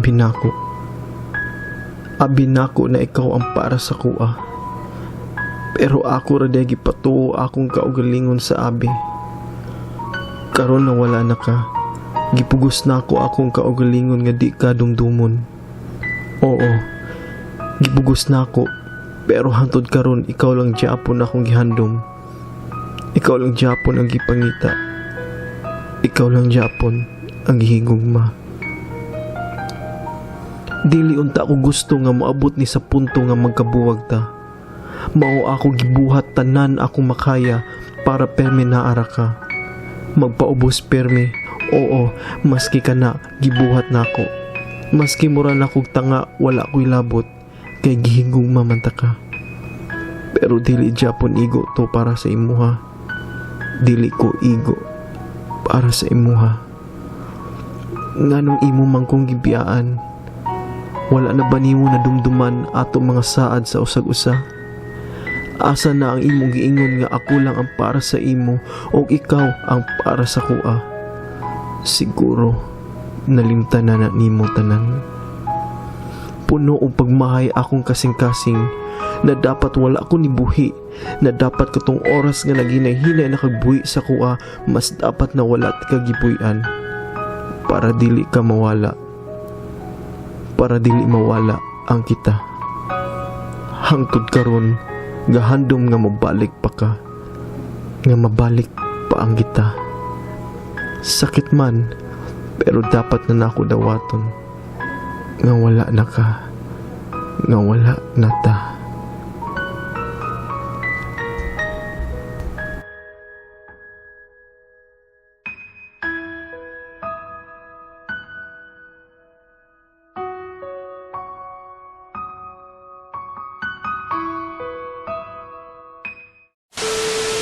Abi nako. Abi nako na ikaw ang para sa akoa. Pero ako ra diay gipatuo akong kaugalingon sa abi. Karon na wala na ka, gipugos nako akong kaugalingon nga di ka dumdumon. Oo, gipugos nako, pero hantod karon ikaw lang gyapon akong gihandom. Ikaw lang gyapon ang gipangita. Ikaw lang gyapon ang gihigugma. Dili unta ako gusto nga moabot ni sa punto nga magkabuwag ta. Mao ako gibuhat tanan akong makaya para permi naa ra ka. Magpaubos permi. Oo, maski kana gibuhat nako. Maski mura na kog tanga, wala ko'y labot kay gihigugma man ta ka. Pero dili gyapon igo to para sa imuha. Dili ko igo para sa imuha. Nganong imo man kong gibiyaan? Wala na ba nimo nadumduman ato mga saad sa usag-usa? Asa na ang imong giingon nga ako lang ang para sa imo o ikaw ang para sa akoa? Siguro nalimtan na na nimo tanan. Puno og pagmahay akong kasing-kasing na dapat wala ko nibuhi, na dapat katong oras nga naghinay-hinay na kag buhi sa akoa, mas dapat na wala ka gibuhian para dili ka mawala, para dili mawala ang kita. Hangtod karon gahandom nga mabalik pa ka, nga mabalik pa ang kita. Sakit man, pero dapat na nako dawaton nga wala na ka, nga wala na ta.